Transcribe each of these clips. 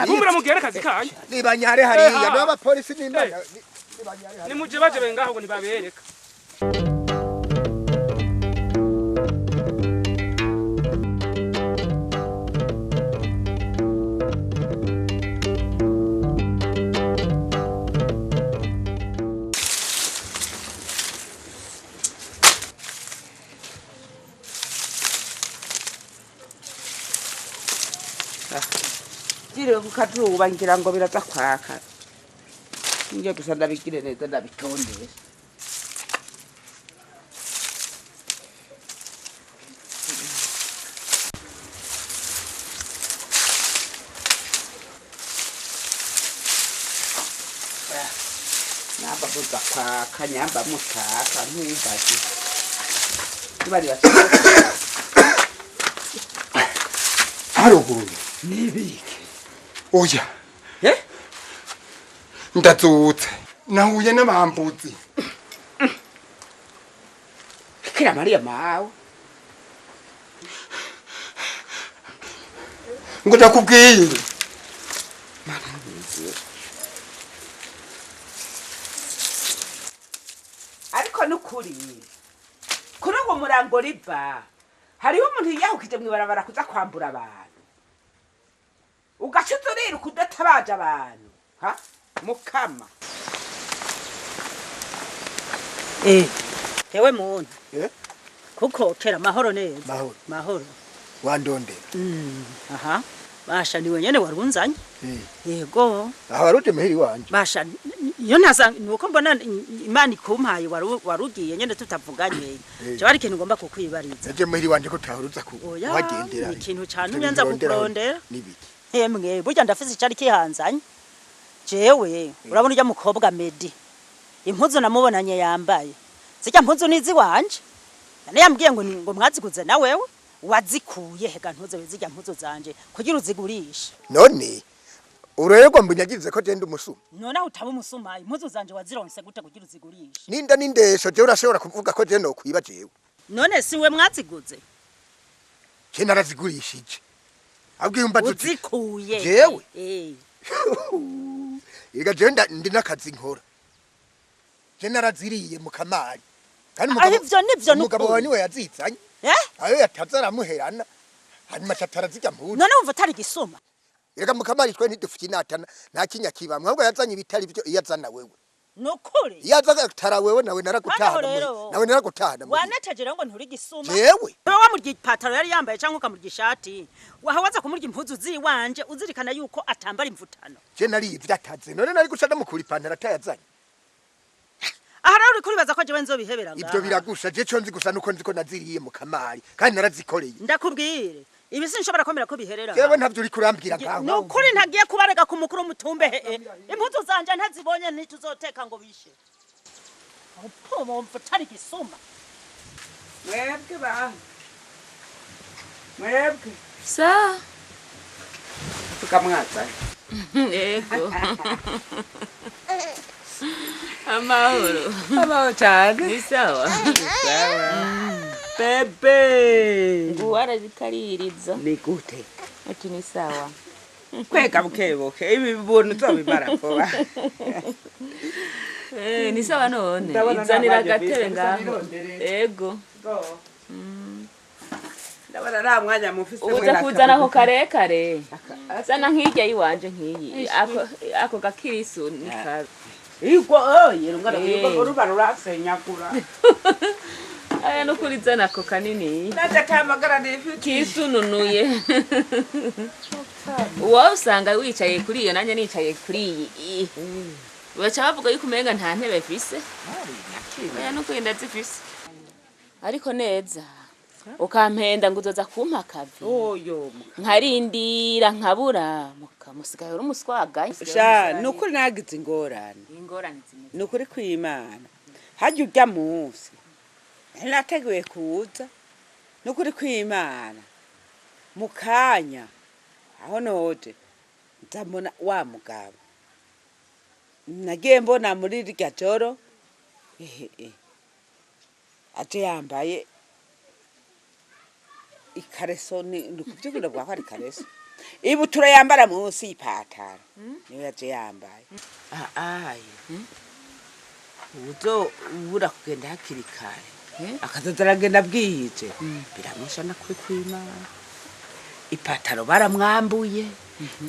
Kumbura mugere kazi kanyu. Nibanyare hariya n'abapolisi n'imana. Nimuje baje bengaho ngo nibabereka. Jire kukatuba ngira ngo biraza kwaka. Ngiye gusa ndabigire neza ndabitondeye. Namba buza kwaka nyamba mutaka ntumbaje. Ibari haruguruye. Nibike. Oya. Eh? Ndazutse. Nahuye n'abambuzi. Kira Maria mawe. Ngo ndakubwiye. Ariko nukuri. Kuri uwo murango riva. Hariho umuntu yahukije mwibarabara kuza kwambura abantu. Ugacuza rero kudatabaje abantu. Ha? Mukama. Eh. Ewe muntu. Eh? Kuko kera mahoro neza. Mahoro. Mahoro. Wandondera. Aha. Basha ni wenyene warunzanye. Eh. Yego. Aho waruje muhiri wanje. Basha iyo ntaza nuko mbona Imana ikumpaye warugiye nyene tutavuganye. Je bari ikintu ngomba kukwibariza. Naje muhiri wanje ko tahuruza ku wagendera. Ikintu cyane unyanza kukurondera. Nibiki. Emwe burya ndafise icari kihanzanye. Jewe urabona urya mukobwa Medi. Impuzu namubonanye yambaye. Zijya mpuzu nizi wanje. Nane yambwiye ngo ngo mwaziguze na wewe wazikuye hega ntuze zijya mpuzu zanje kugira uzigurishe. None urerwa mbunyagize ko jenda umusuma. None utaba umusuma impuzu zanje wazironse gute kugira uzigurishe? Ninda nindesho je urashobora kuvuga ko je no kwiba jewe. None si we mwaziguze? Je narazigurishije. Abwiye umba uzikuye. Jewe? Eh. Ega je ndi nakazi nkora. Je naraziriye mu kamari. Kandi umugabo ivyo nivyo umugabo wawe niwe yazizanye. Eh? Ayo yataza aramuherana. Hanyuma atarazijya mpuzu. None wumva utari gisuma? Ega mu kamari twe ntidufite inatana nta kinya kibamwe ahubwo yazanye ibitari byo iyo azana wewe. Nukuri. Iyo azaga atara wewe nawe naragutahana. Nawe naragutahana. Wanateje ngo nturi gisuma. Jewe. Wewe wamurya ipataro yari yambaye cyangwa ukamurya ishati. Wahawaza kumurya impuzu ziwanje uzirikana yuko atambara imvutano. Je nari ivyataze none nari guca ndamukura ipantaro atayazanye. Aha rero uri kuribaza ko jewe nzobihebera ngaha. Ibyo biragusha je cyo nzi gusa nuko nzi ko naziriye mu kamari kandi narazikoreye. Ndakubwire. Ibi sinshobora komera ko biherera. Jewe ntavyo uri kurambwira ngaho. Nukuri ntagiye kubarega ku mukuru mutumbe he. Impuzu zanje ntazibonye ntituzoteka ngo bishe. Aho mumva utari gisuma. Mwebwe ba. Mwebwe. Sa. Tukamwatsa. Yego. Amahoro. Amahoro cyane. Ni sawa. Sawa. Bebe. Nguwara zikaririza. Ni gute? Ati ni sawa. Kwega bukebuke ibi bintu tuzobimara vuba. Eh ni sawa none. Izanira agatebe ngaho. Yego. Ndabona nta mwanya mufise. Uza kuzana ako karekare. Zana nk'irya yiwanje nk'iyi. Ako gakirisu ni kabi. Igwo oye rungana igwo ruba rurasenyagura. Aya no kurizana ako kanini. Naje kamagara nifite. Kisununuye. Uwo usanga wicaye kuri iyo nanye nicaye kuri iyi. Baca bavuga yuko umenga nta ntebe mfise. Oya no kurinda zifise. Ariko neza. Ukampenda ngo uzoza kumpa akavi. Oyo. Nkarindira nkabura mukamusigaye uri umuswagaye. Sha nukuri nagize ingorane. Ingorane zimeze. Nukuri kwimana. Hajya ujya munsi. Nateguye kuza. Nukuri kwimana. Mukanya aho noje nzamona wa mugabo. Nagiye mbona muri rirya joro. Ehe. Aje yambaye ikareso ni kuvyukunda bwa ko ari kareso. Ibutura yambara munsi y'ipataro niyo yaje yambaye. Aye, uzo ubura kugenda hakiri kare, akazoza aragenda bwije, biramushana kuri kw'Imana. Ipataro baramwambuye,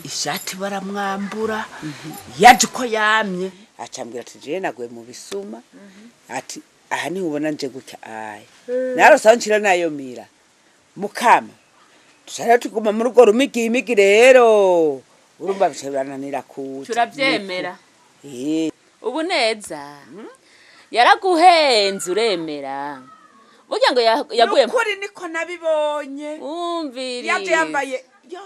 ishati baramwambura, yaje uko yamye, acambwira ati jewe naguye mu bisuma, ati aha niho ubona nje gutya. Aye, narose aho nshira nayo mira mukama. Tushara tuguma muri urwo rumigimigi rero, urumva bica birananira kuza. Turavyemera. Eh. Ubu neza yaraguhenze, uremera burya ngo yaguye. Nukuri niko nabibonye. Umviriza. Yaje yambaye yo.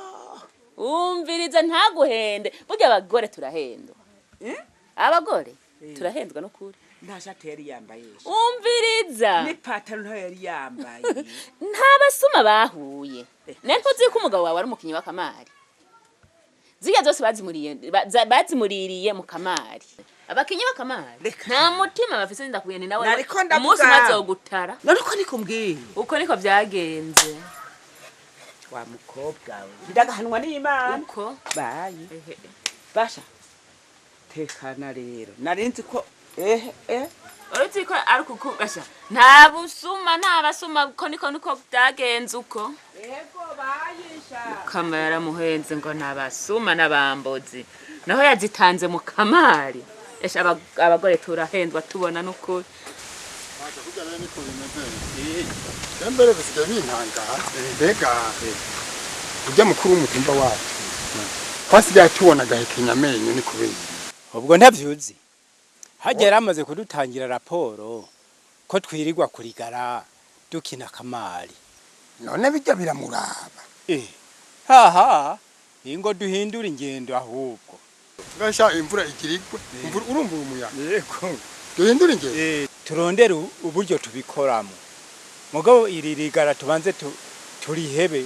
Umviriza, ntaguhende burya, abagore turahendwa. Eh? Abagore turahendwa n'ukuri. Nta shati yari yambaye. Umviriza. N'ipataro ntayo yari yambaye. Nta basuma bahuye ne ntuzi ko umugabo wawe ari umukinyi w'akamari? Zirya zose bazimuriye bazimuririye mu kamari. Abakinyi b'akamari Reka. nta mutima bafise, ndakubwiye ni nawe. Nariko ndavuga. Umunsi umwe azogutara. None uko niko mbwiye. Uko niko vyagenze. Wa mukobwa we, ndagahanwa n'Imana. Uko. Bayi basha, tekana rero, nari nzi ko ehe eh. Uretse ko ari ukukugasha, nta busuma, nta basuma, uko niko byagenze uko. Ego bayisha. Kama yaramuhenze ngo nta basuma n'abambozi, naho yazitanze mu kamari. Esha, abagore turahendwa tubona n'ukuri. Kurya rero niko bimeze. Mbere bisigaye bintangara. Mbega urya mukuru w'umutumba wacu twasigaye tubona agahekenya amenyo, ni kubera? Ubwo ntavyuzi, hajya yari amaze kudutangira raporo ko twirirwa kurigara dukina kamari. None bijya biramuraba? Eh, haha, ingo duhindura ingendo ahubwo. Ngasha imvura igira igwe, imvura, urumva umuyaga. Yego. Duhindura ingendo. Eh, turondere uburyo tubikoramo, mugabo iri rigara tubanze turihebe,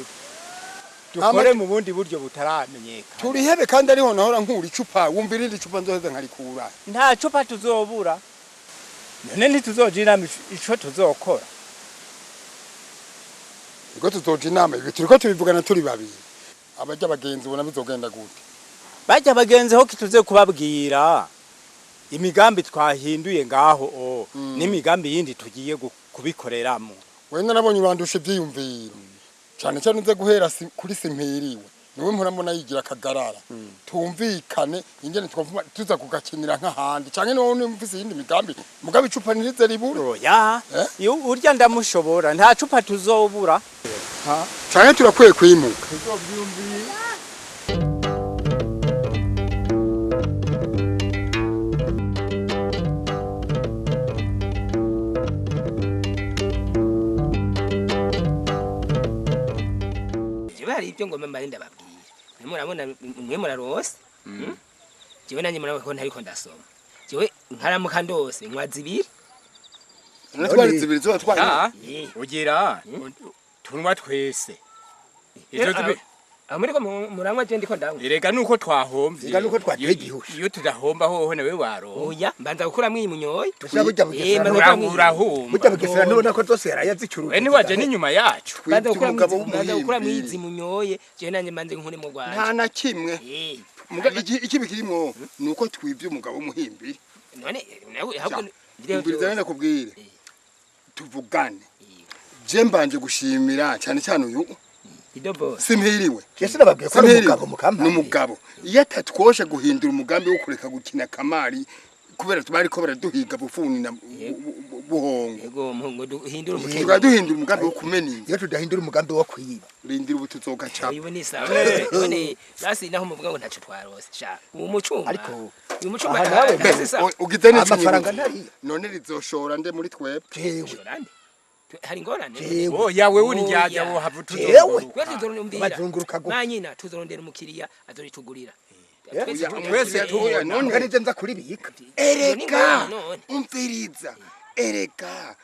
dukore mu bundi buryo butaramenyekana. Turihebe kandi ariho nahora nkura icupa. Wumva irindi cupa nzoheza nkarikura. Nta cupa tuzobura. None ntituzoja inama ico tuzokora? Niko tuzoja inama, ibi turiko tubivugana turi babiri. Abajya abagenzi ubona bizogenda gute? Bajya bagenzi ho kituze kubabwira imigambi twahinduye ngaho o n'imigambi yindi tugiye kubikoreramo. Wenda nabonye urandusha ivyiyumviro, cane cane nze guhera kuri simpiriwe, niwe mpora mbona yigira akagarara. Tumvikane ingene twavuma tuza kugakinira nk'ahandi, canke niwowe nimufise iyindi migambi, mugabe icupa ntirize ribure. Oya. Eh? Iyo urya ndamushobora, nta cupa tuzobura. Canke turakwiye kwimuka. Jewe hari ibyo ngomba mbare ndababwira. Mwe murabona, mwe murarose. Jewe nanjye murabona ko ntariko ndasoma. Jewe nkaramuka ndose nywa zibiri. None twari zibiri zuba twari. Ah, Eh. ugira tunywa twese izo Aho muriko muranywa, je ndiko ndanywa. Erega nuko twahomvye. Erega nuko twateye igihusha. Iyo tudahomba hoho nawe waronka. Oya, mbanza gukuramwo iyi munyoye. Gusa burya Bugesera Urahomba. Burya Bugesera ntubona ko zose yarayazicuruje? We ntiwaje n'inyuma yacu. Mbanza Twibye gukuramwo umugabo mbanza gukuramwo w'umuhimbi. izi munyoye, je nanjye mbanze nkure mu Nta Rwanda. na kimwe. Eh. Muga ikibi kirimwo ni uko twibye umugabo w'umuhimbi. None nawe ahubwo Umviriza rero ndakubwire, tuvugane. Je mbanje gushimira cyane cyane uyu Idobo. simpiriwe. Jese nababwiye ko ari Simpiriwe. umugabo mukama. Ni umugabo iyo atatwoshe guhindura umugambi wo kureka gukina kamari, kubera tubariko baraduhiga bufuni na buhongo. Yego, ngo duhindure umukenyero. Tukaba duhindura umugambi wo kumena inzu. Iyo tudahindura umugambi wo kwiba. Rindira ubu tuzogacapa. Ibu ni sawa. None basi naho muvuga ngo ntaco twarose. Sha, uwo mucumba. Ariko uyu mucumba aha nawe mbese sawa. Ugize n'icyo Amafaranga unyibutsa. ntariyo. None rizoshora nde muri twebwe? Jewe. Shorande. Hari ingorane. Jewe. Oya, wewe uri njyajya Oya. wohava Jewe. tuzunguruka. Twese tuzorondera. Bazunguruka gute? Manyina tuzorondera umukiriya azoritugurira. Eh? Twese Oya, tubona. none Mbwa nivyo nza kuribika. Erega None. umviriza, erega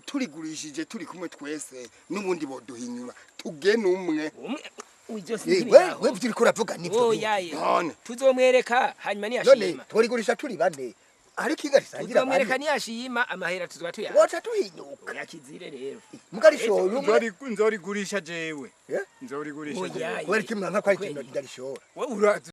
turigurishije turi kumwe twese, n'ubundi boduhinyura tugene umwe. Umwe ujyo Eh, we we ivyo uriko uravuga nivyo. Oya ye. None. Tuzomwereka hanyuma None niyashima. tworigurisha turi bane. Ariko inga risangira Tuzomwereka niyashima amahera tuzoba tuyaha. Woca tuhinyuka. Yakizire rero. Muga rishoye umwe. Nzorigurisha jewe. Eh? Nzorigurisha Oya. jewe. Kubera iki mwanka ko ari ikintu ndarishora? We ura